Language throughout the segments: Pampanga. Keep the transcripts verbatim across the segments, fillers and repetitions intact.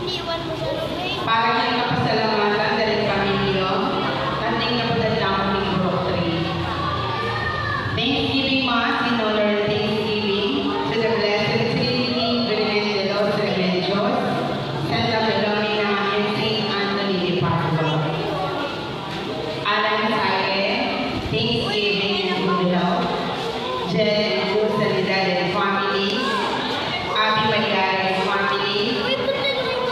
Para king kapasalamatan da ring pamilya, tanding na padadlaman king Purok three. Thanksgiving Mass in honor and thanksgiving to the Blessed Trinity, Virgen de los Remedios, Santa Filomena, and Saint Anthony de Padua. Alan Saire, Thanksgiving and good health. Jen and Luz Sanidad and family. Abby Malyari and family.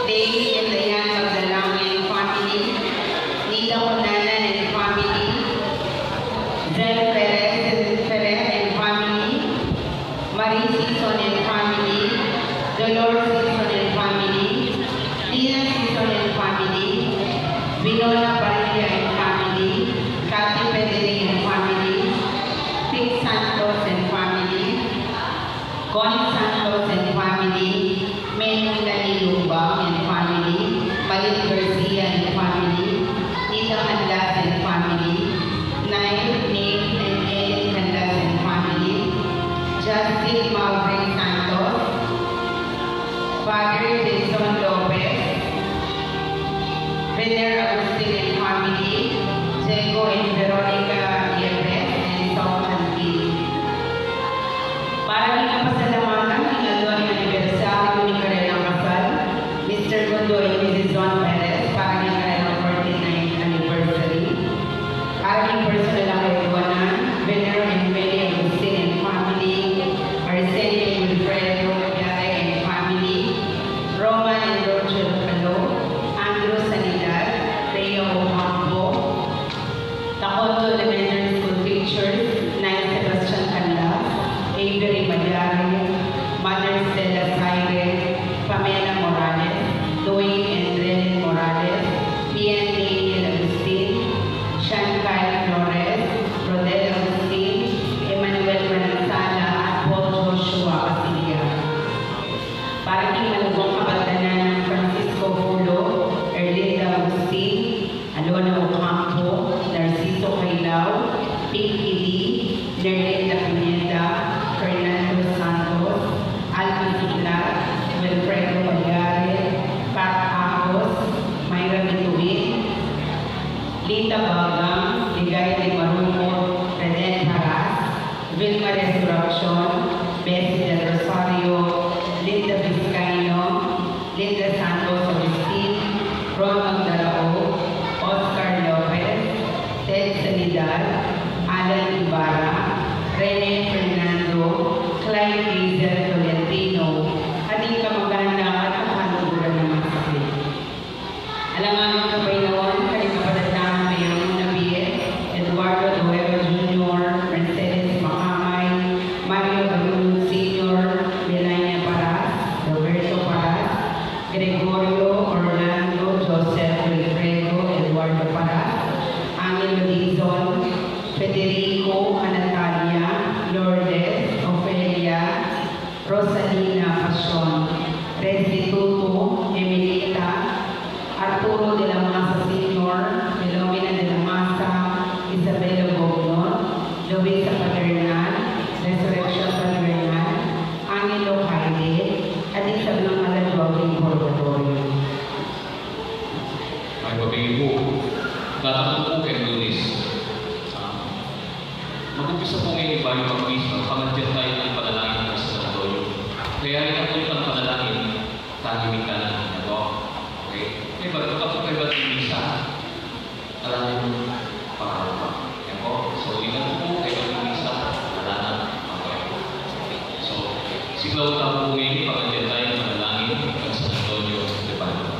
Davey and Diane Magdalang and family. Nita Cunanan and family. Zel Perez and Ferrer and family. Marie Sison and family, Dolores Sison and family, Lina Sison and family, Winona Parilla and family, Kathy Pedri and family, Pete Santos and family, Connie Santos and family, Menong Dani Lumbang and family, Malin Garcia and family, Nita Canlas and family, Nair, Neil, and Ellen Canlas and family, Justin Maury Santos, Father Jason Lopez, Vener Agustin and family, Diego and Veronica Yepes, and Saul Chantil. Para king kapasalamatan king aldo ning anibersaryu ning karelang kasal, Mister Gundo and Missus John Perez, para king karelang forty-ninth anniversary. Para king personal a kayaduanan, Vener and Mary Agustin and family, Arsenio and Wilfredo Yare and family, Roman and Roger Calo, Andrew Sanidad, Rhea Ocampo, Tacondo Elementary School teachers, Nay Sebastian Canlas, Avery Malyari, Mother Stella Saire, Pamela Morales, Noe and Dren Morales, Pian Daniel Agustin, Chantal Flores, Rodel Agustin, Emmanuel Manansala, at Paul Joshua Basilia. Para king malugud a kabatanan nang Francisco Fulo, Erlinda Agustin, Alona Ocampo, Narciso Cailao, Pinky Lee, Nerlinda Pineda, Fernando Santos, Alvin Siplat, Wilfredo Malyari, Pat Acos, Myra Bituin, Lita Bagang, Ligaya de Marumo, Reden Paras, Vilma Resurreccion, Bessie Del Rosario, Linda Vizcaino, Linda Santos Agustin, Ron Magdalao, Oscar Lopez, Ted Sanidad, Alan Ibarra, Rene Fernando, Clyde Hazel Tolentino, at ing kamag-anak at kaluguran a masakit. Alang anggang kabaynawan, karing kapatad naming mayamung nabie, Eduardo Duero Junior, Mercedes Macamay, Mario Abululud Senior, Melania Paras, Roberto Paras, Gregorio, Orlando, Joseph, Wilfredo, Eduardo Paras, Angelo Dizon, Federico, Anatalia, Lourdes, Ofelia, Rosalina Pasion, Restituto, Emilita, Arturo de la Maza Senior, Filomena de la Maza, Isabela Gobnon, Luisa Paternal, Resurreccion Paternal, Angelo Caide, at ing sablang aladwa king purgatorio. Ay, pabingi pu. Datang pu keng Lunes. Ah, mag-umpisa pu ngeni bayu magmisa, pangadyan tayu ning panalangin king sanatorium. Kaya rin pu itang panalangin, tahimikan na pu. Okay? Kaybat, kapag kaybat ing misa, ala nang pangalupa. Yan pu. So, ita pu, kaybat ing misa, ala nang pangalupa. So, siklaud tamu pu ngeni, pangadyan tayu ning panalangin king sanatorium de Padua.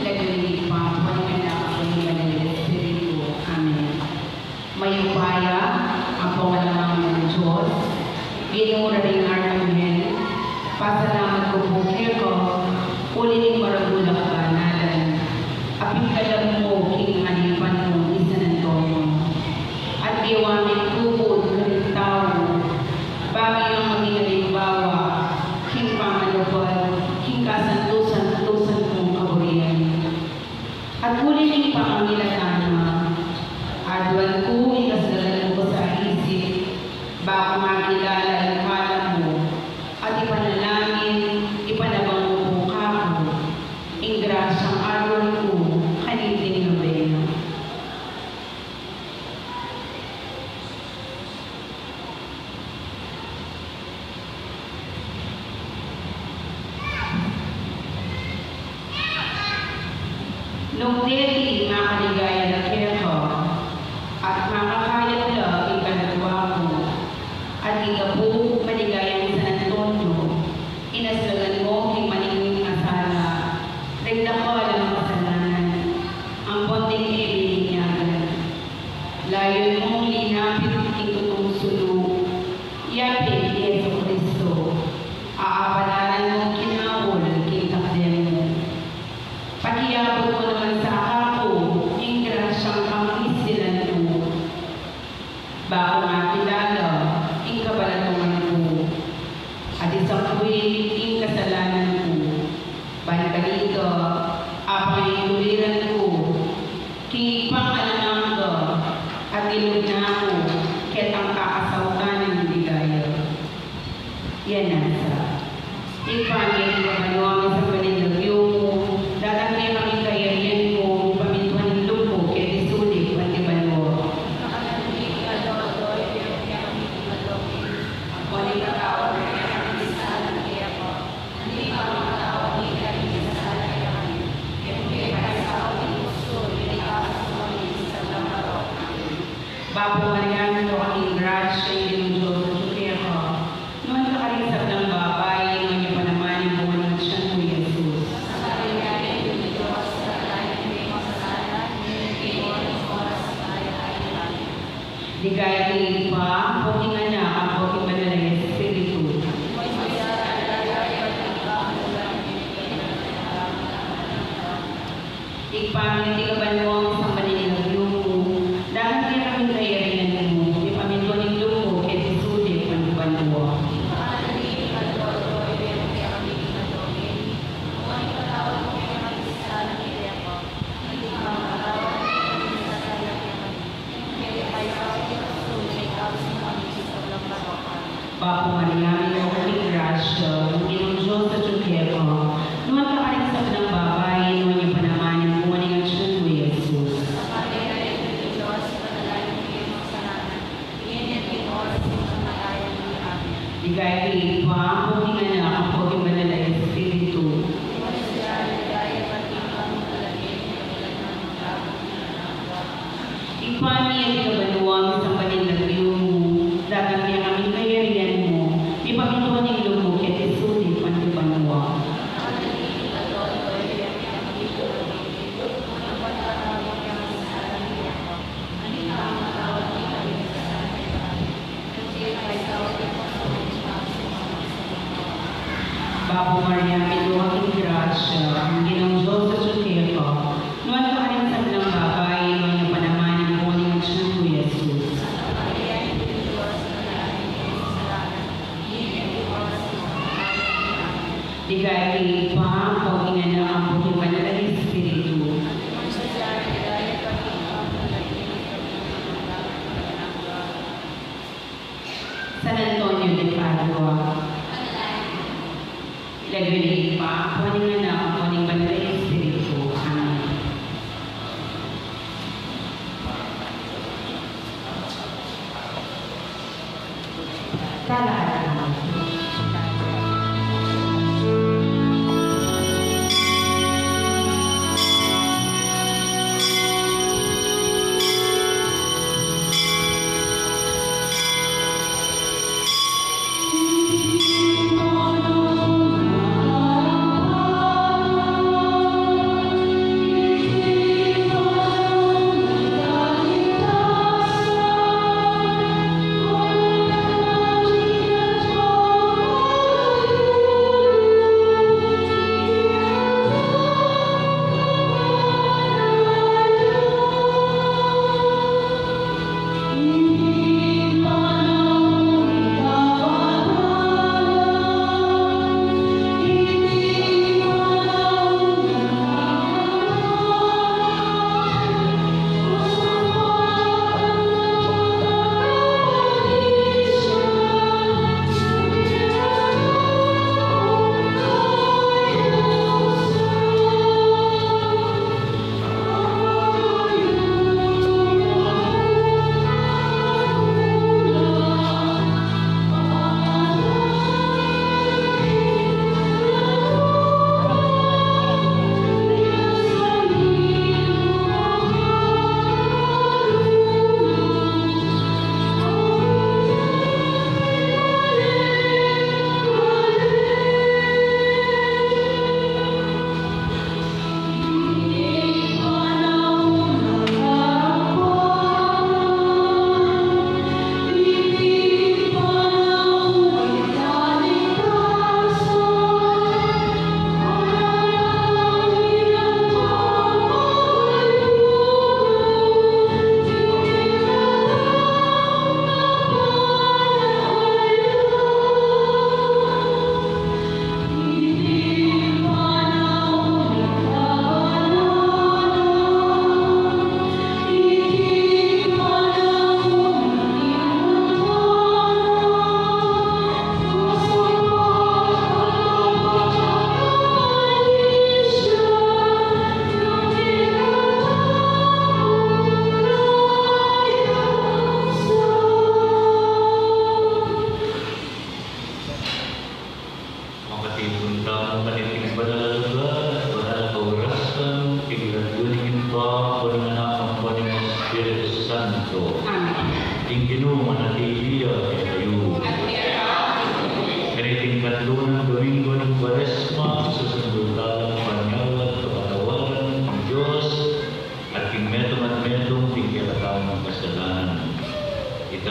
Lagyu ning Ibpa, ampo ning Anak, ampo ning Banal a Espiritu. Amen. Mayupaya ampong alang angga nang Dios, Ginu da ring arkanghel, pasalamat ku pu keka, uli ning maragul a kabanalan, a pigkalub mu king alipan mung i San Antonio. At gewa ming tubud karing tau, bang yang maging alimbawa king pamanupad king kasantusan-tusan mung kaburian. Ing grasyang aduan ku kaniting nobena. Nung deti makaligaya la keka, at makakayap la king kaladua ku, at ika pu maligayang San Antonio, inaslagan mu king maningning a sala, ring dakal a makasalanan, ampon ding e bininyagan. Layun mung linapit king tutung sulu, ya pin i Jesucristo, a apanaran mung kinaul king takdem mu. Pakiabut mu naman sa kaku ing grasyang kamisilan ku. Ba ku makilala ing kabalatungan ku, at isakwil ing kasalanan ku. Ban kanita, apang ing kuliran ku king Ibpang alang angga, at ilub na ku ketang kakasautan ning ligaya. Yan nasa. Ibpa mi, atiu ka banua, misamban ya ing lagyu mu, datang kekami ing kayarian mu, mipamintuan ing lub mu keti sulip anti banua. Bapu Maria, mitmu ka king grasya, ing Ginung Dios atyu keka. Nuan ka karing sablang babai, nuan ya pa naman ing bunga ning atian mu, i Jesus. Ligaya king Ibpa, ampo king Anak, ampo king Banal a Espiritu. Ibpa mi, atiu ka banua, misamban ya ing lagyu mu, datang kekami ing kayarian mu, mipamintuan ing lub mu keti sulip anti banua. Bapu Maria, mitmu ka king grasya, ing Ginung Dios atyu keka. Nuan ka karing sablang babai, nuan ya pa naman ing bunga ning atian mu, i Jesus. Ligaya king Ibpa, ampo king Anak, ampo king Banal a Espiritu. Ibpa mi, atiu ka banua, misamban ya ing lagyu mu, datang kekami ing kayarian mu, mipamintuan ing lub mu keti sulip anti banua. Bapu Maria, mitmu ka king grasya, ing Ginung Dios atyu keka. Nuan ka karing sablang babai, nuan ya pa naman ing bunga ning atian mu, i Jesus. Ligaya king Ibpa, ampo king Anak, ampo king Banal a Espiritu. San Antonio de Padua. Lagyu ning Ibpa, ampo ning Anak, ampo ning Banal a Espiritu. Amen. Talakad tamu.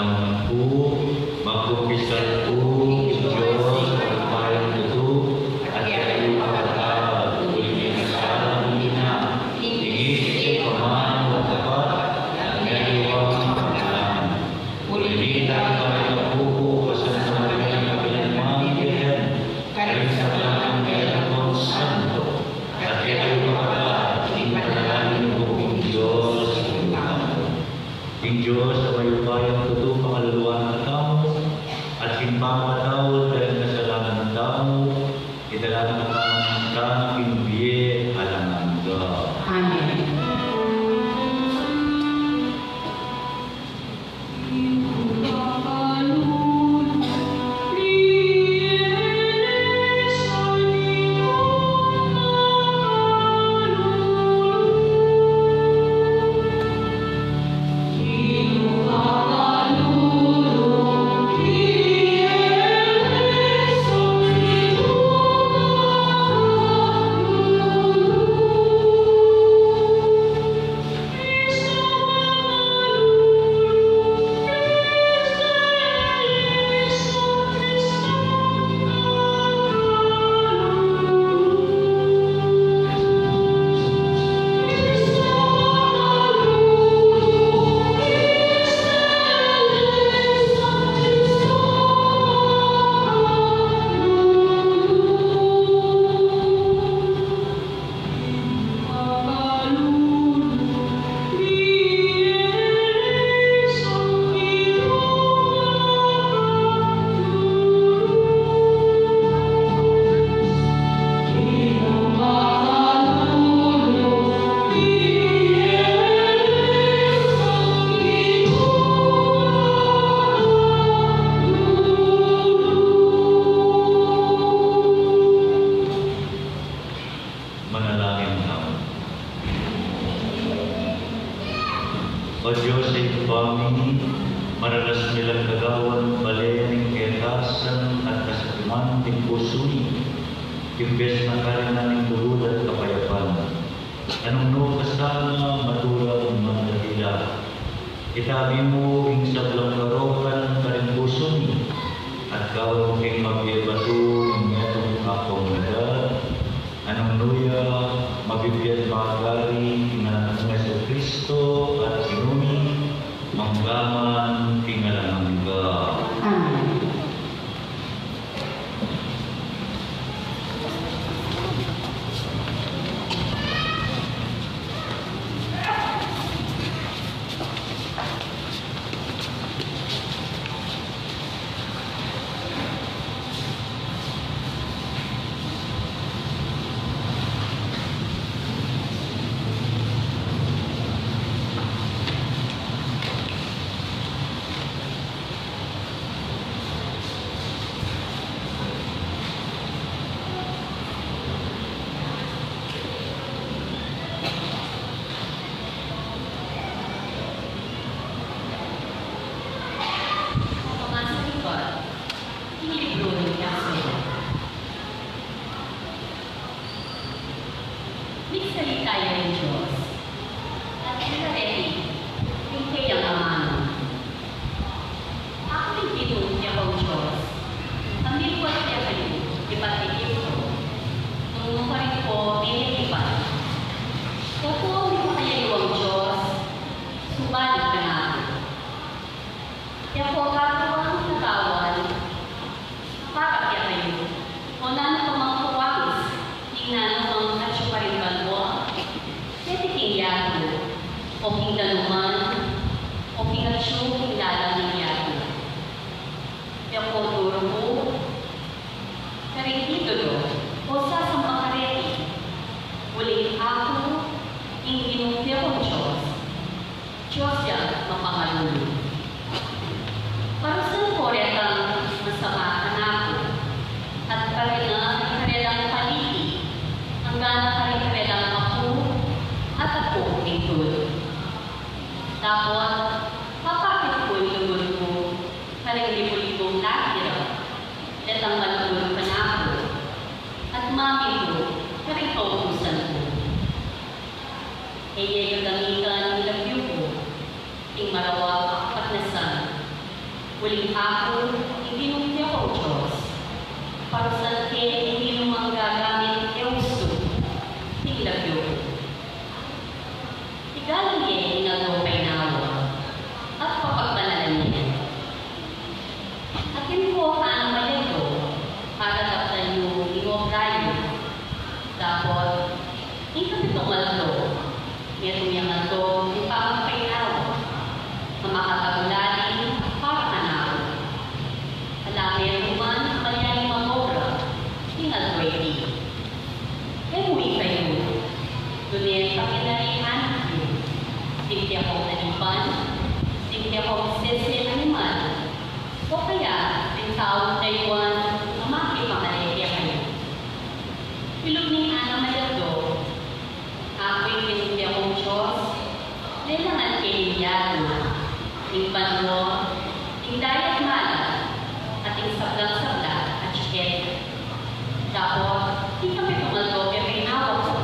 Naman pu, magkumpisal ku king Dios a mayupayang tutu, at kekayu ipapatawad ing kasalan mi, ing isip ku man a tapat, at kekayu ipapatawad. Uli na ring kapu ku, Santa Maria, kapilan man Birhen, karing sablang anghel ampon santo, at kekayu ipapatawad ing panalangin ning Dios. Ing Dios a mayupayang tutu pakaluluan na katamu, at king pamamatawad da ring kasalanan tamu, idala na katamu king bie alang angga. Amen. Manalangin tamu. O Dios a Ibpa mi, maralas mi lang gagawan bale ing ketasan at kasakiman ning pusu mi, imbes na karinan ning lugud at kapayapan, nanu no kasana matulang man dakila. Itabi mu ing sablang karokan karing pusu mi, at gawan mu king mabie batu ning metung a komunidad, nanu ya mabibie at magari king Anak mung Jesucristo a Ginu mi, mangga man king alang angga. Amen. Pamasa ning Libro ning Exodo. Migsalita ya ing Dios, at minareti ing keyang amanu. Aku ing Ginu, ing Dios, a mibuat kekayu ibat Egipto, nung nukarin ku kayung ibat. Dapot ing kayang Dios, subalit kanaku. Kaya ku katuang katawan, para kekayu, o nanu pa mang kuwangis ning nanu mang atsu karing banua, deti king yatu, o king danuman, o king atsu king dalan ning yatu. Kaya ku turu ku karing idolo, o sasamban kareti, uling aku ing Ginung kekong Dios, Dios yang mapangalulu. Parusan ku retang masama kanaku, at parinan ing karelang paliti, anggana karing karelang apu at apu ning tutu. Dapot papakit ku ing lugud ku karing libu-libung lahira, detang malugud kanaku, at mamiku karing kautusan ku. E ye gagamitan ing lagyu ku king marawak a kapagnasan, Uling aku, ing Ginung kekong Dios, parusan ke ing ninumang gagamit e ustu king lagyu ku. Igalang ye ing aldo painawa, at papagbanalan ye. Atin ku a malyagdo para daptan yu ing obra yu. Dapot ing kapitung aldo, metung yang aldo ning pamagpainawa a makatagulaling para kanaku. Ala metung man malyari mag-obra king aldo iti. E mu ikayu, nune pakinarian yu ding kekong alipan, ding kekong sese animal, o kaya ding taung dayuan a makipamale kekayu. Ilub ning alang malyagdo, aku ing Ginung kekong Dios, lelangan ke ing yatu, ing banua, ing dayat malat, at ing sablang-sabla a chiket. Dapot ing kapitung aldo pepainawa ku.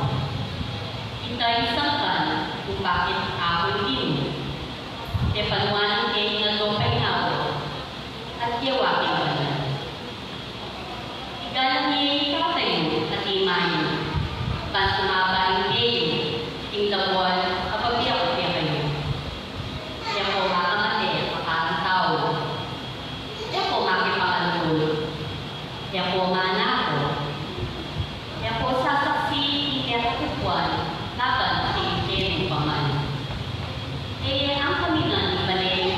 Ita ing sangkan kung bakit aku ing Ginu. Pepanuan ke ing aldo painawa, at yawa ke banal. Igalang ye ikatayu at imayu, ban tumaba ing bie yu, ing labuan a babie ku kekayu. E ko makamate a parang tau. E ko makipakalkul. E ko manako. E ko sasaksi ing kekatutuan laban king kenu pa man. E ye angkamin ing bale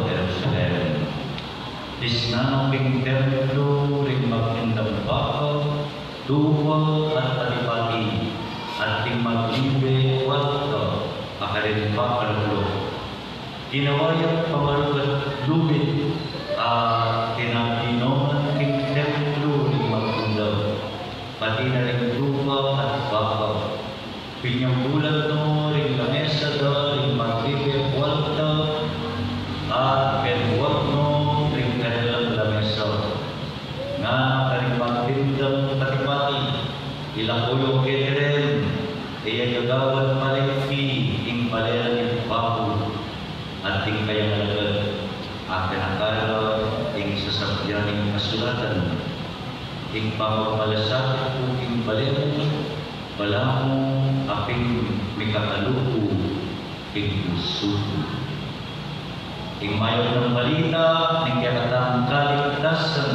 Jerusalem. Tisnan no king templo ring magtindang baka, tupa at patipati, at ding maglibe, kuarta, a karin pa kalukluk. Ginawa yang pamarugat lubid, a tinabi no man king templo ring magtindang, pati na ring tupa at baka. Pinyambulan no ring lamesa da ring maglibe, kuarta, at penuak no ring karelang lamesa. Ngana karing magtindang patipati, ila ko yu keteren, e ya gagawan palengke ing bale na ning baku at ding kayang alagad, a penakara ing sasabyan ning kasulatan. Ing pamagmalasakit ku king bale mu, balamu a pin mikakaluku king pusu ku. Ing mayap nang balita ning kekatang kaligtasan.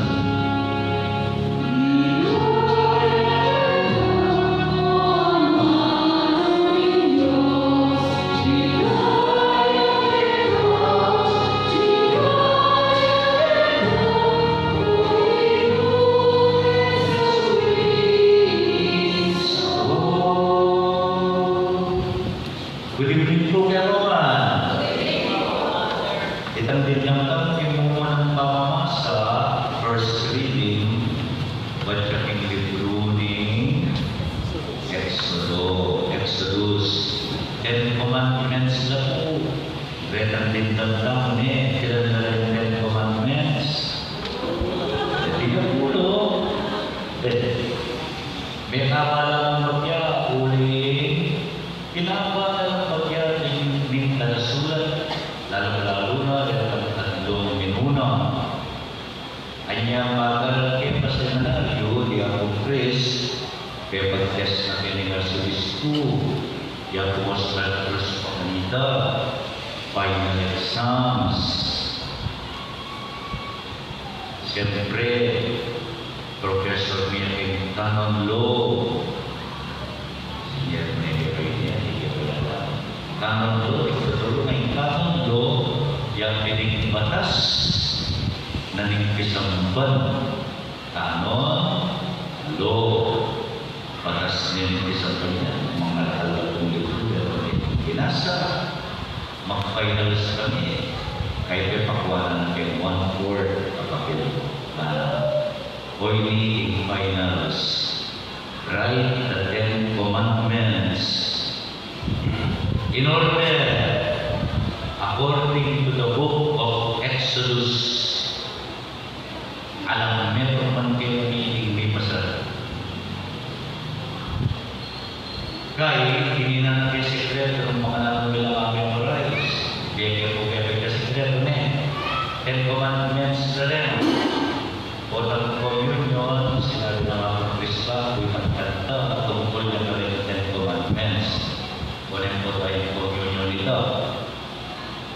Good evening po, kayabangan. Itang dinan tang imumunang pamamasa, first reading, batya king libru ning Exodo, Exodus. Ten Commandments la pu. Retang dinan tang, ne, kilan na ring Ten Commandments? Dati na pu, no? Dati. Mekamalan bagya, uling pinapakalapag ya ning, ning talasulat, lalu-lalu na retang tatlung minuna. Anya, pagal ke paseminaryu, di aku Chris, pepag-test na ke ning arsobispu, ya ku mas first pa kanita, final exams. Siyempre, professor mi ya king canon law. Senior mi ya king canon law. Canon law, ing tuturu na ing canon law, ya pin ing batas na ning pisamban. Canon law. Batas ning pisamban ya, mangaral la pu ning libru, ya pu ning binasa. Mag-finals kami, kaya pepakuanan ke one fourth a papel. Ah, oyni ing finals. Write the Ten Commandments in order according to the book of Exodus. Alang metung man keng meeting, mipasa. Kai, ini na ing sekretu nung makananu mi lang a-memorize. Bie ke pu bepeng sekretu, ne. Ten Commandments na rin. Potang communion, sinabi na nga pu ning Kristo, itang kanta, tungkul ya karing Ten Commandments. Kuning potang communion ita.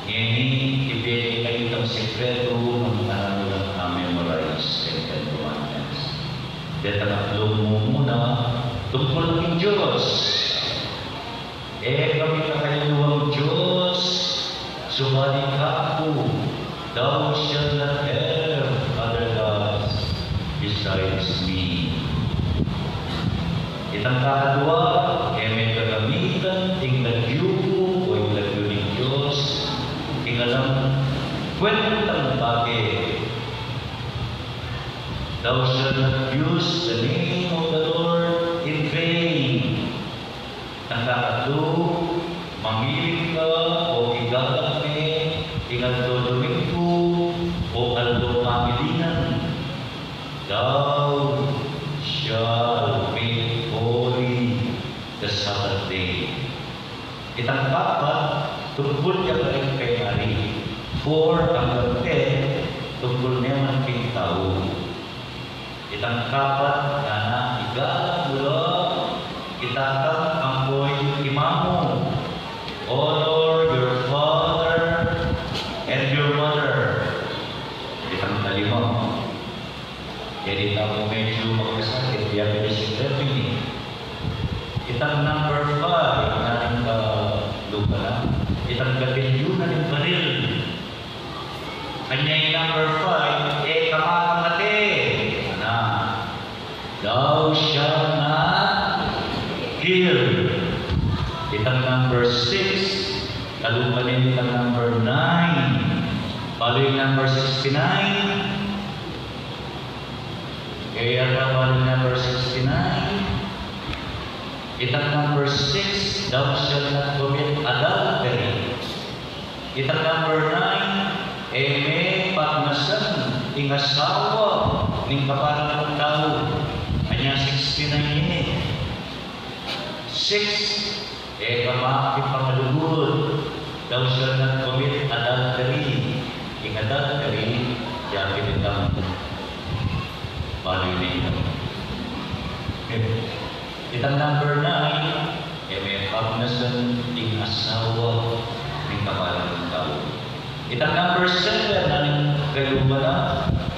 Ngeni, ibie ke kayu itang sekretu nung makananu lang a-memorize keng Ten Commandments. Detang atlung mumuna, tungkul king Dios. E ka mika kayang Dios, subali kaku, thou shalt not have other gods besides me. Itang kakadua, e me gagamitan ing lagyu ku o ing lagyu ning Dios king alang kuentang bage. Thou shalt not use the name of the Lord in vain. Itang kakatlu, mangiling ka o igalang me ing aldo Domingku o aldo pamilingan. Thou shalt make holy the Sabbath day. Itang kaapat, tungkul ya karing pengari. Four hanggang ten, tungkul ne man king tau. Itang kaapat, ngana, igalang mu la i tatang ampo i mamu. Honor your father and your mother. Itang kalima, kaya di tamu medyu magkasakit, ya pin ing sekretu ini. Itang number five, ngana ning kalupa na, itang katilyu na ning baril. Anya ing number five, e ka mamate. Na, thou shalt not kill. Itang number six, kalupa ning itang number nine. Balu ing number sixty-nine. Kaya balu ing number sixty-nine. Itang number six, thou shalt not commit adultery. Itang number nine, e me pagnasan ing asawa ning kapara mung tau. Anya sixty-nine ini. Six, e ka makipangalugud. Thou shalt not commit adultery. Ing adultery, ya pin itang balu ini. Itang number nine, e me pagnasan ing asawa ning kapara mung tau. Itang number seven, nanung kalupa na,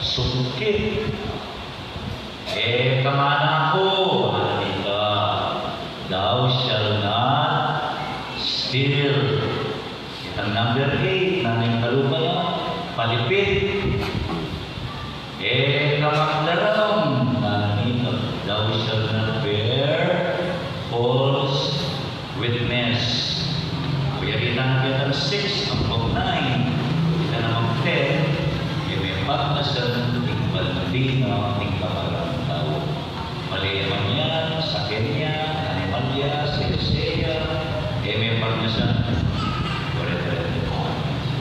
sungkit. E ka manako, anita, thou shalt not steal. Itang number eight, nanung kalupa na, palipit. E ka maglaram, nanung, thou shalt not bear false witness. O yari na itang six, itang nine, itang ten, e me pagnasan ing bandi na ning kapara mung tau. Mali man ya, saken ya, animal ya, sese ya, e me pagnasan.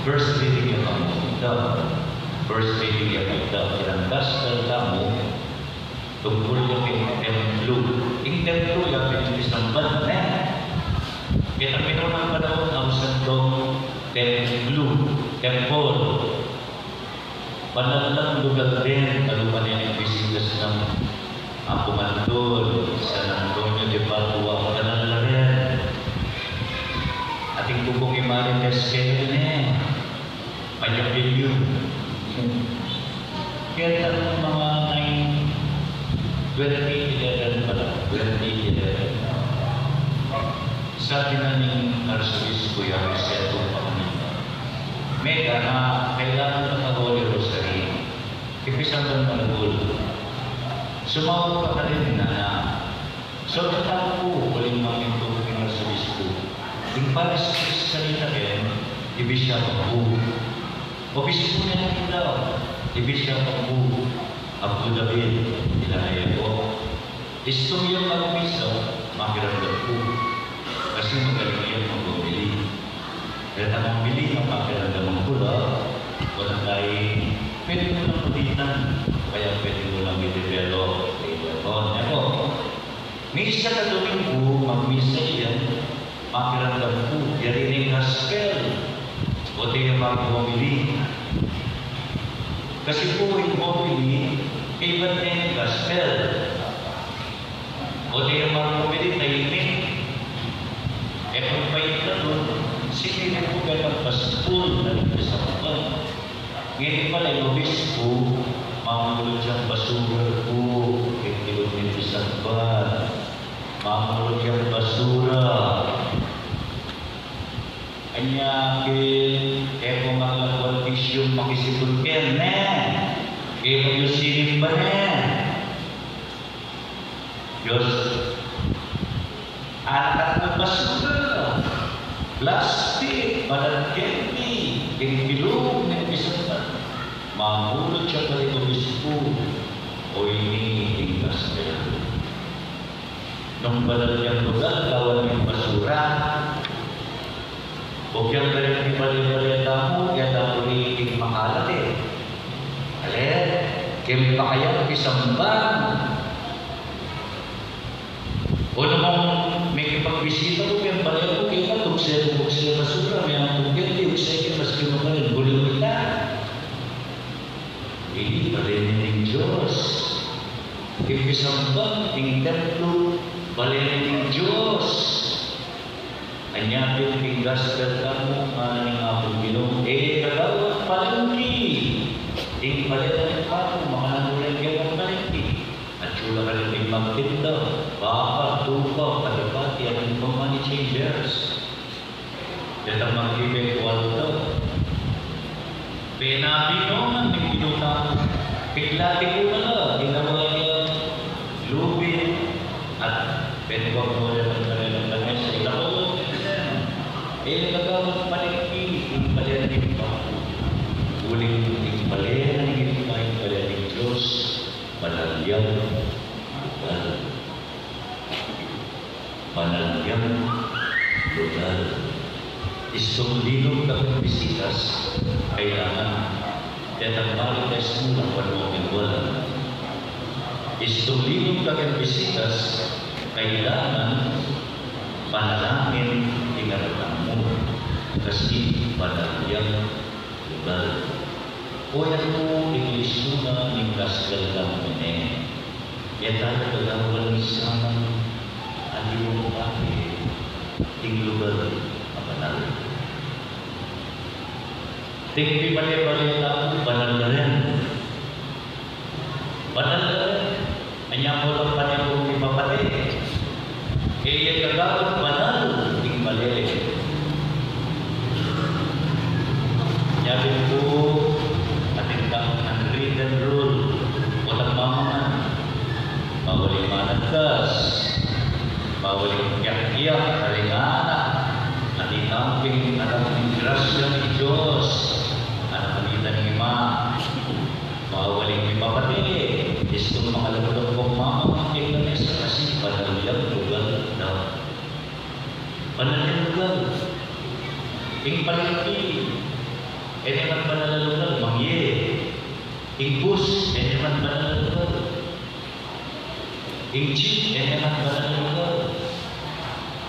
First reading ya pa mu, the first reading ya pa mu, itang gospel tamu, tungkul ya king templo. Ing templo ya pin ing pisamban, ne? Kaya minunang panaun, ausan dong templo, temple. Banal lang lugar din, kalupa ning bisitas nang Apung Anton, San Antonio de Padua, banal la rin. Atin ku pung i-Marites kaya rin e. Mayabil yun. Kaya tanong mga nine, twenty eleven pala, twenty eleven. Sabi na ning Arsobispo ya, Jose Tupac, kanita, Mega, na kailangan na ka Holy Rosary. Ipisamban malagul. Sumaup ka karin, nana. So, tatanong ku, uling mangintun king Arsobispo, ing paris salita ken, ibisya pa ku. Obispo ne ning daw, ibisya pa ku. Apu David, ila ne ku. Istung yang magmisa, makiramdam ku. Kasi magaling yang magbumili. Detang bumili, makiramdam ku la. Wala tayo, pwede mo lang ulitan. Kaya pwede mo lang i-develop later on. Ako, misa ka Domingo, magmisa yan. Makiramdam ku, yari ne ing gospel. Ote ya bang homily? Kasi pu ing homily, kaibat ne ing gospel. Ote ya bang homily, tahimik. E kung paibat, sipin ku, kaya paspul na rin sa mga. Ngeni pala ing obispo, mamulud yang basura pu, king kilub ning pisamban. Mamulud yang basura. Anya king, e ku maglakuan bisyung makisipun keni, e ku yu sinimba ne. Dios, anak ng basura, plastik, balat keni, king kilub ning pisamban. Mamulud ya pala ing obispo, o ini ing gospel. Nung banal yang lugar, gawan ning basura. Bugyan karin ing bale-bale tamu, e tamu rin ing makalat e. Ale, king pakayang pisamban. O nung mekipagbisita ku king bale ku, kaya tukse ku, tukse basura, mayang tukse, tukse ke, maski makalat, buli mu ita. Ini bale ne ning Dios. Ing pisamban, ing templo, bale ne ning Dios. Anya pin king gospel tamu, ngana ning Apung Ginu, e ka dapat palengke. Ing bale ne ning Apu, makananu la ing palengke? Atyu la karin ding magtinda, baka, tupa, pati-pati, atin pang money changers. Detang mag-ibig kuarto. Penabi no man ning pinuta, bigla tikunan la, ginawa yang lubid, at penuwag no la ning karelang lamesa, ikaw, e, gagawang palengke ing bale na ning Ibpa, uling ing bale na ning Ibpa, ing bale ning Dios, banal yang lugar. Banal yang lugar. Istung linug kang bisitas, kailangan detang Marites mu lang panukin wala. Istung linug kang bisitas, kailangan panalangin ing aratang mu, kasi banal yang lugar. O yatu ing lisuna ning Gospel kang mene. E taya gagawan ning saman aliwang pake ing lugar a banal. Ding pibale-bale tamu, banal la rin. Banal la rin. Anya mu lang pane kung ipapate, e ya gagawang banal ing bale. Nya pin pu, atin kang unwritten rule, o tagmamangan, bawal ing managkas, bawal ing kiyak-kiyak karing anak, atin kang pin anak ning grasya ning Dios, anak ning Ima. Bawal ing mipapate, istung makalaglag kung mama, ing lamesa kasi banal yang lugar da. Banal yang lugar. Ing palengke, e ne man banal a lugar, mangye. Ing bus, e ne man banal a lugar. Ing jeep, e ne man banal a lugar.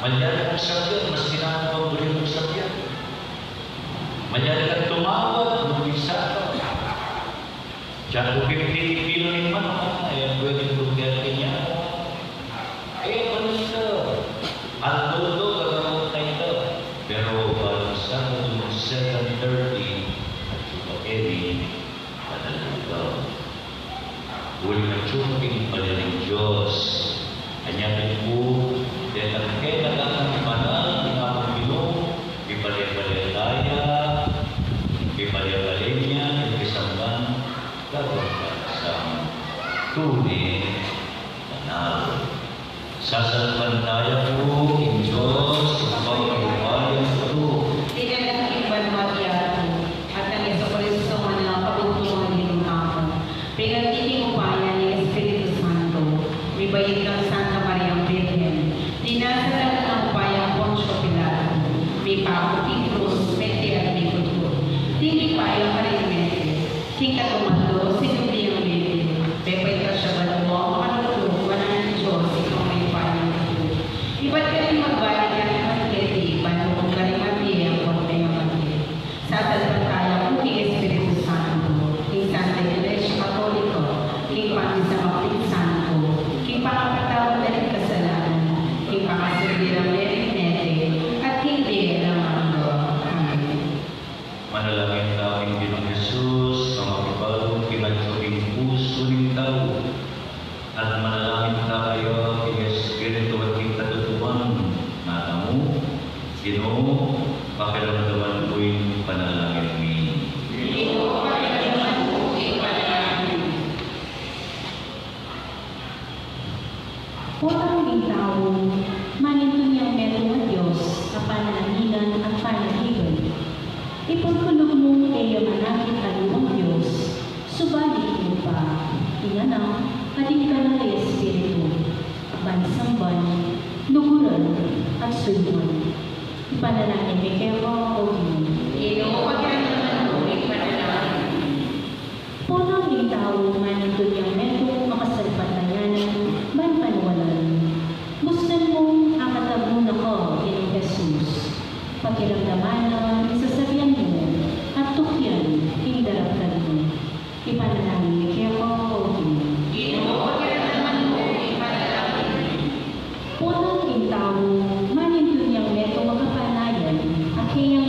Malyari kang sabyan, maski nanu pang buri mung sabyan. Malyari kang tumawag, mung bisa ka. Diyan ku pipili-pili ning manok, e, pwede ku kaya kanya. E, banal ita. Although gagawang ita, pero bang sa seven thirty, atsu pa keni, banal ita. Uling atsu pa keni bale ning Dios. Anya pin pu, detang kekatang banal ning Apung Ginu, mibale-bale taya, mibale-bale ne, ing pisamban, gagawan tang tune banal. Sasalpantaya ku ing Dios, Ibpang mayupayang tutu. Tinadtad king banua ing yatu, at nang Jesucristo a Anak, kabugtungan ning Ama. Pigatiting upaya ning Espiritu Santo, mibayit kang Santa Mariang Birhen, dinasal nang upaya nang Poncio Pilato, mipaku king krus, mete at mikutkut. Tinggip ya karing mete, king katumal lo, sinubli yang mete, pepaitas ya banua, makalugud, wanan ning Dios, Ibpang mayupayang tutu. Ibat keni magbalik ya king mete, ban hukum karing mabie ampon king mete. Sasalpantaya ku king Espiritu Santo, king Santa Iglesia Katoliko, king pamisamban a santo, king pangapatawad da ring kasalanan, king pangasubli rang mete, at king bie alang angga. Amen. Manalangin tamu king Ginung Jesus, a makibalu king atsu king pusu ning tau. At manalangin tamu king Espiritu at king katutuan, ngana mu, Ginu, pakiramdaman mu ing panalangin mi. Ginu, pakiramdaman mu ing panalangin mi. Potang ing tau, manintun yang metung a Dios, a panalanginan at panagiban. Ipagkalub mung e ya manakit aliwang Dios, subalit ing Ibpa, ing Anak, at ing Banal a Espiritu, ban samban, luguran, at suyuan. Ipanalangin mi keka, O Ginu. Ginu, pakiramdaman mu ing panalangin mi. Potang ing tau, manintun yang metung a kasalpantayanan, ban paniwalan. Bustan mung akatagmu na ka, Ginung Jesus. Pakiramdaman na ing sasabian mu, at tukyan ing daraptan mu. Ipanalangin mi keka, O Ginu. Ginu, pakiramdaman mu ing panalangin mi. Potang ing tau, manintun yang metung a kapanayan, a keya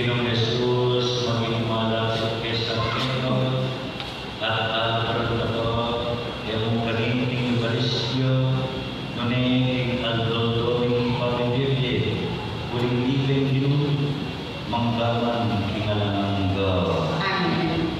Ginung Jesus, maging malasip ke sa Ginung at alpar na to, e mu kaniting Eukaristia, nune king aldo-aldo ming pamibie-bie, uling ibie ning Ginu, mangga man king alang angga. Amen.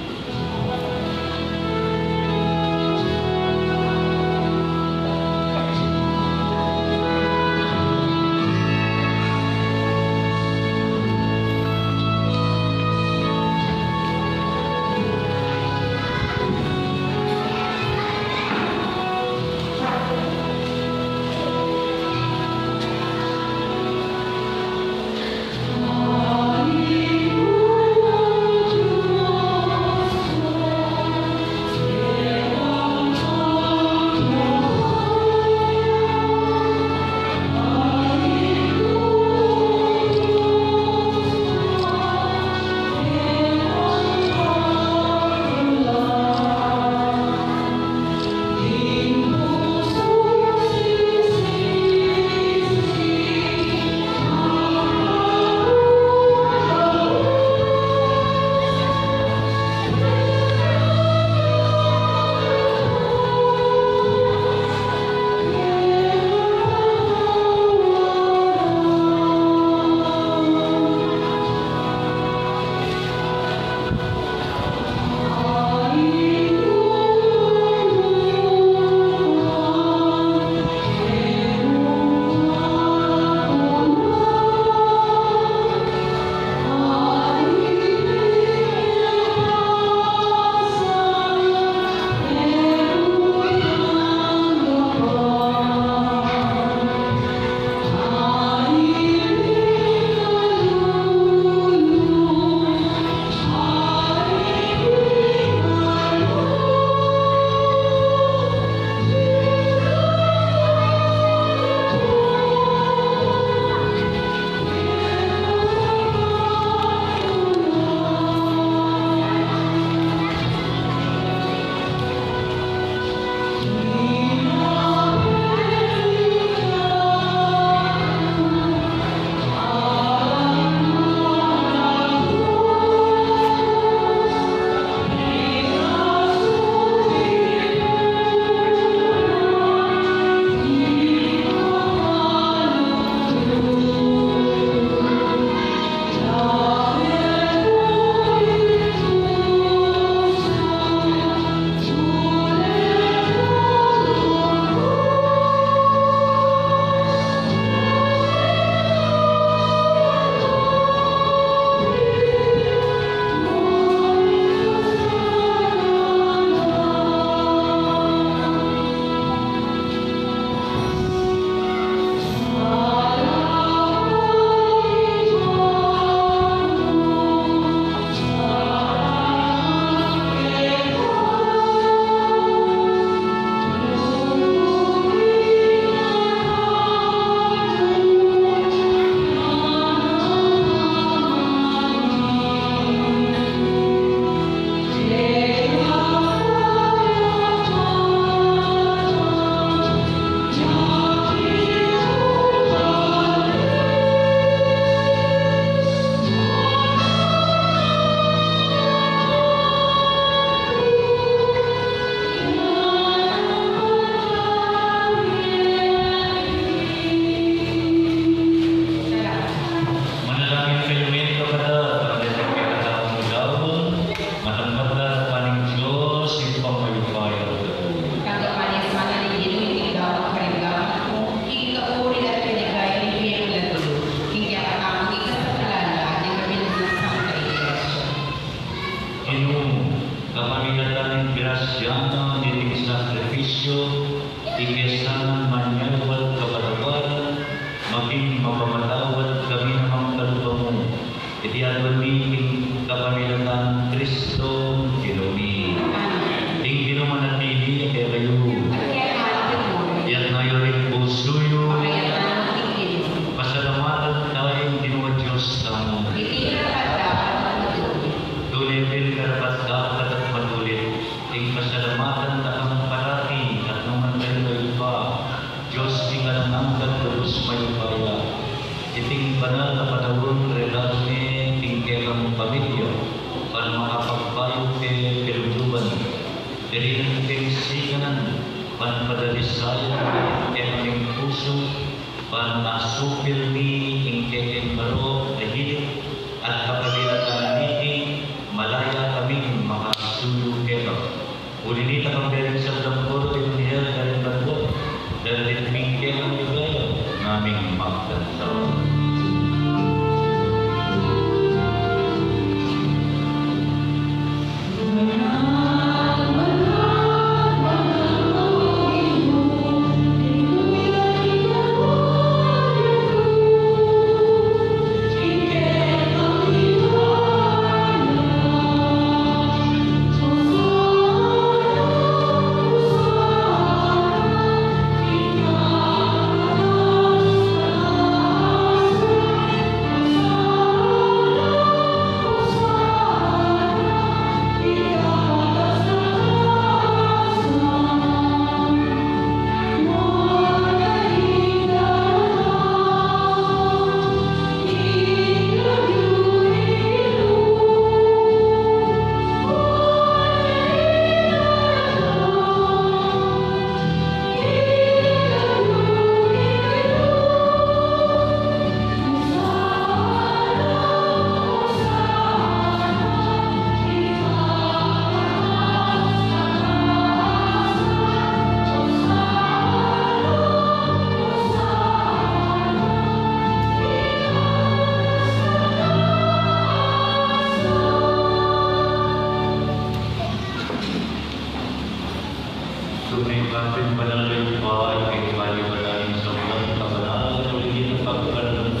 Manalangin kayu ngan kapatad, para ding pekatamu, daun, matang-matang king Dios, Ibpang mayupaya. Tanggapan na sana ning Ginu ing gamat king gamat mu, ing kapurian at kaligayan ning pekatamu, king pekatamu, king kasaplalan, at king kapilan ning Santa Iglesia. Ginu, kapamilatan ning grasya na niting sakrifisyu, ika sana manyawad kapatawaran, maging mapamatawad kami nang mangkalupa mu. Iti aduan mi king kapamilatan Kristo Ginu mi. Ing Ginu manatili kekayu. Iyatas yu ring pusu yu. Pasalamatan taya ing Ginu a Dios tamu. Tune pin karapat-dapat at matulid ing pasalamatan da kang parati at nung angga mayupaya. Dios king alang anggang lubus mayupaya. Iting banal a panaun, regalo ne king sikanan, ban padalisayan na ing kekang pusu, ban masupil mi ing kekeng marok a hilig, at kapamilatan niti, malaya kaming makasuyu keka. Uli nita, kambe ring sablang koro, ing anghel karing banua, dalit mi keka ing ligaya, ngaming magdantal. Tune ka pin banal, Ibpa, ing kekeng banal ning sablang kabanalan, uling ing pagkalulung,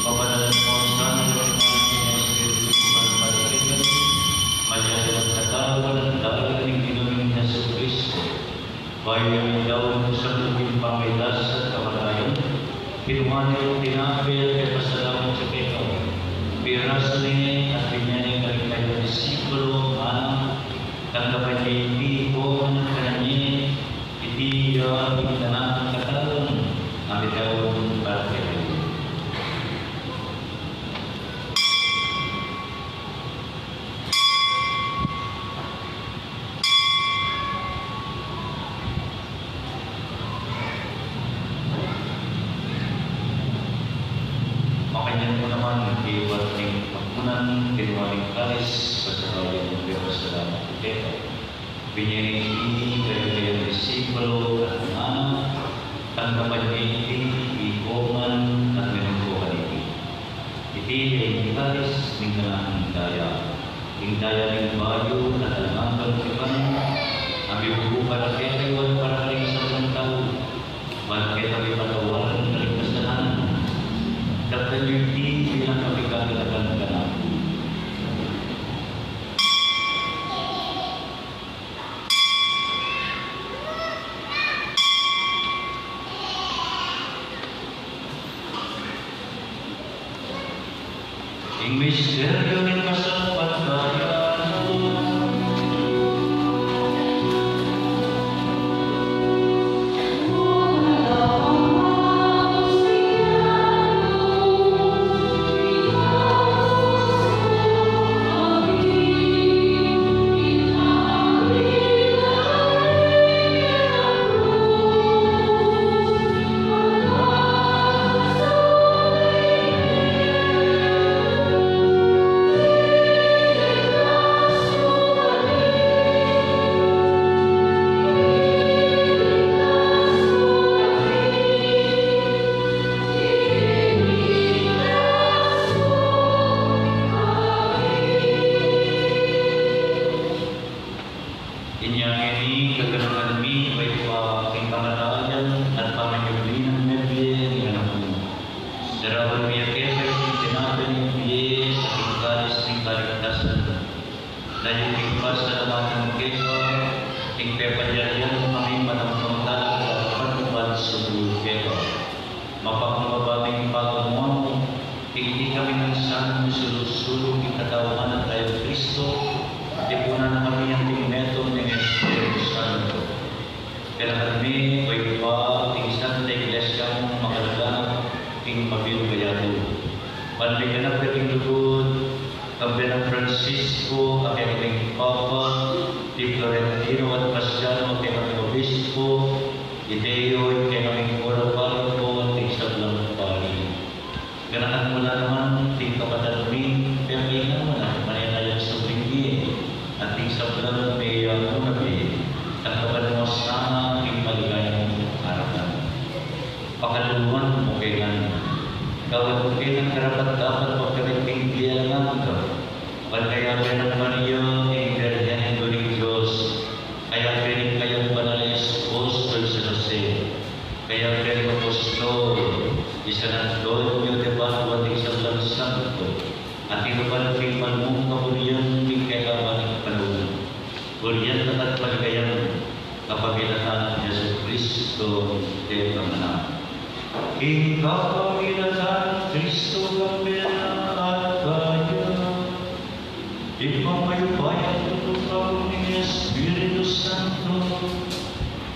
pabanalan mu sana ing Espiritu mu, ban palakihan, maging katawan at daya ning Ginu ming Jesucristo. Bayu yang daun mu sa lub king pamagkasakit at kamatayan, kinuan ne ing tinape, pepasalamat ya keka, pirasu ne at binie ne karing kayang disipulus, ngana, tanggapan ye iti, ikoman at kanan ye, iti ya ing kanakung katawan, a mitaud para kekayu. Makanyan mu naman, ibat ning pagpunan, kinua ne ing kalis, pepasalamat ya keka, binie ne iti karing kayang disipulus, at ngana, tanggapan ye iti, ikoman at minum ko kaniti. Iti ya ing kalis ning kanakung daya, ing daya ning bayu at alang anggang tipan, a mibubu para kekayu at para karing sablang tau, ban keta mipatawad king kasalanan. Daptan yu iti bilang kapagkaganakan kanaku. Ing misteryu ning kasalpantayanan. Inya ngeni, gaganakan mi, o Ibpa, ing kamatayan at pamanyubli nang mebie ning Anak mu. Daraun mi ya keka ing tinape ning bie at ing kalis ning kaligtasan. Dayun ing pasalamatan mi keka, ing pepalyarian mu kami manamtama talaga at panubat sumuyut keka. Mapakumbaba ming pagamuan mu, ing di kami nang sanang misulu-sulu king katawan at daya nang Kristo, tipunan na kami anting metung ning Espiritu Santo. Ganakan me, o Ibpa, ing Santa Iglesia mung makalaganap king mabilug a yatu. Ban miganap ya king lugud, kambe nang Francisco, a kekang Papa, di Florentino at Pastor Obispo, iti yu ing kekaming kurapal pu anting sablang pari. Ganakan mu la naman ding kapatad mi, pepaingaman mu na, manenaya subling bie, anting sablang meyabe na bie, tanggapan mu sana king maligayang arapan. Pakaluluan mu kekami, gawad mu kekami karapat-dapat magkamit king bie alang angga, ban kayabe nang Maria, ing Birhen Indu ning Dios, kayabe ning kayang banal a apostol San Jose, kayabe ning apostol i San Antonio de Padua, anting sablang santo, anti na pala king malmung kaburian king kekaban ning panaun. Burian na at maligayan kapamilatan nang Jesucristo, kekami. Ing kapamilatan nang Cristo, kambe na at kaya, ing mayupayang tutu, kabun ning Espiritu Santo,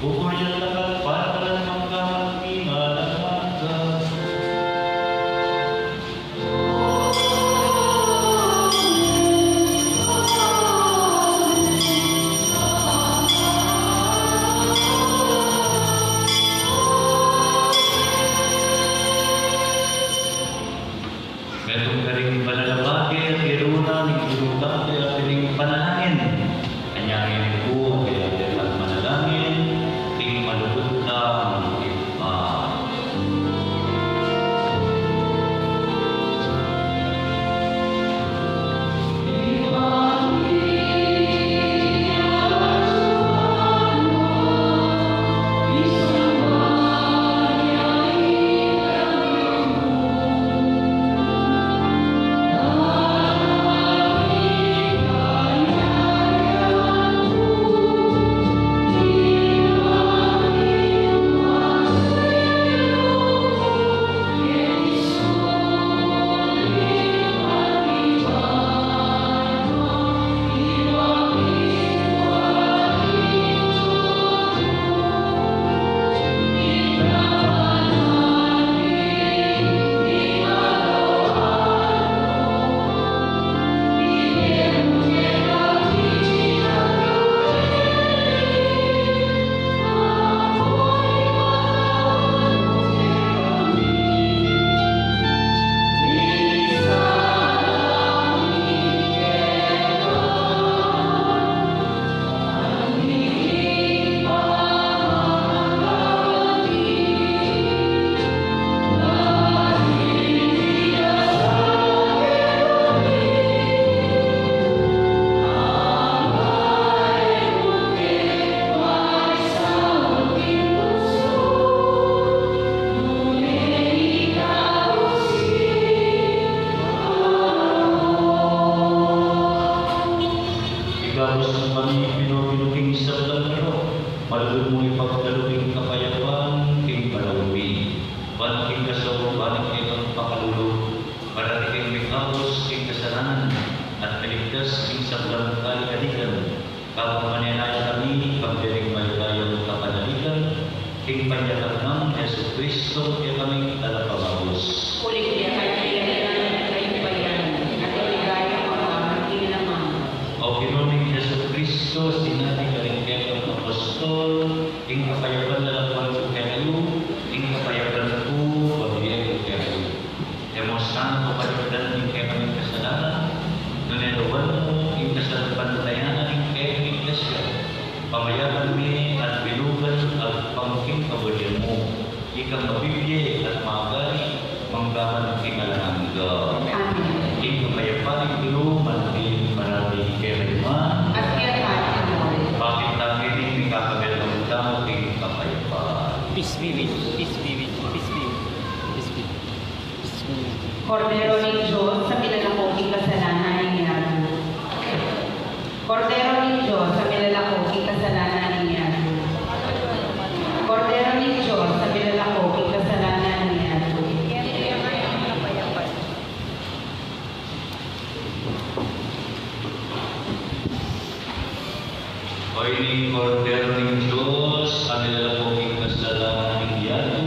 buburian na at panalan mangga man king alang angga. Metung karing banal a bage, tiru na ning tiru, kaya pining panalangin. Anyang ini ku, kaya kita manalangin, king malugud nang Ibpa. Ikabus mu kami, Ginu, Ginu king sablang bie, malugud mung ipagkalub ing kapayapan king panaun mi. Ban king kasaupan ning kekang pakalulu, parati kaming mikabus king kasalanan, at miligtas king sablang kaligaligan, kapamilatan na kami, kambe ning maligayang kapanaligan, king panyatang nang Jesucristo, kekaming Talapangabus. Uling kaya kaya kaya kaya kaya kaya kaya kaya kaya kaya. O Ginu ming Jesucristo, sinabi mu karing kekang apostol, ing kapayapan lalakwan ku kekayu, ing kapayapan ku babie ku kekayu. E mu sana papaligdan ing kekaming kasalanan, nune lawan mu ing kasalpantayanan ning kekang Iglesia, pamayapan me at bilugan agpang king kaburian mu, ikang mabibie at magari, mangga man king alang angga. Amen. Ing kapayapan ning Ginu manatili kekayu man. At keka naman. Bakit tamu ing mikakabit tamu king kapayapan? Peace be with you, peace be with you, peace be with you, peace be with you. Kordero ning Dios, a milalako king kasalanan ning yatu. Kordero ning Dios, a milalako king kasalanan ning yatu. Kordero ning Dios, a milalako king kasalanan ning yatu. O ini ing Kordero ning Dios, a milalako king kasalanan ning yatu,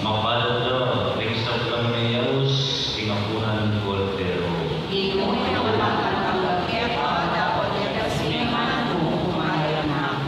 mapalad la ring sablang meyaus king apunan ning Kordero. Ginu, ikaw la ing makatanggap keka, dapot mekas me ing ngan ku, kumayap na.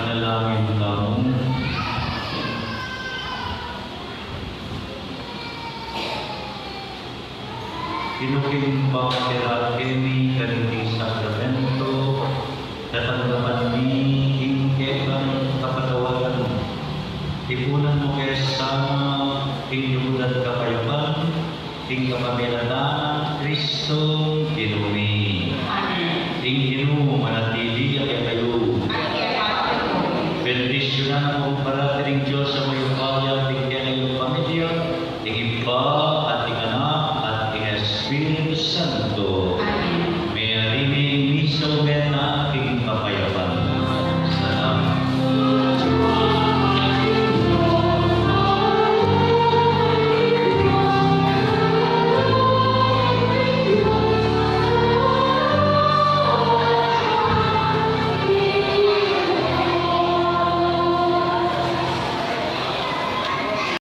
Manalangin tamu. Ginu, king pamakiabe mi kaniting sakramento, tatanggapan mi ing kekang kapatawaran. Tipunan mu ke sana king lugud at kapayapan, king kapamilatan nang Kristong Ginu mi. Amen. Ing Ginu manatili ya kekayu. At kekayu. Bendisyunan na kayu parati ning Dios a mayupaya, ing kekayung pamilya, ing Ibpa, at ing Anak, at ing Espiritu Santo.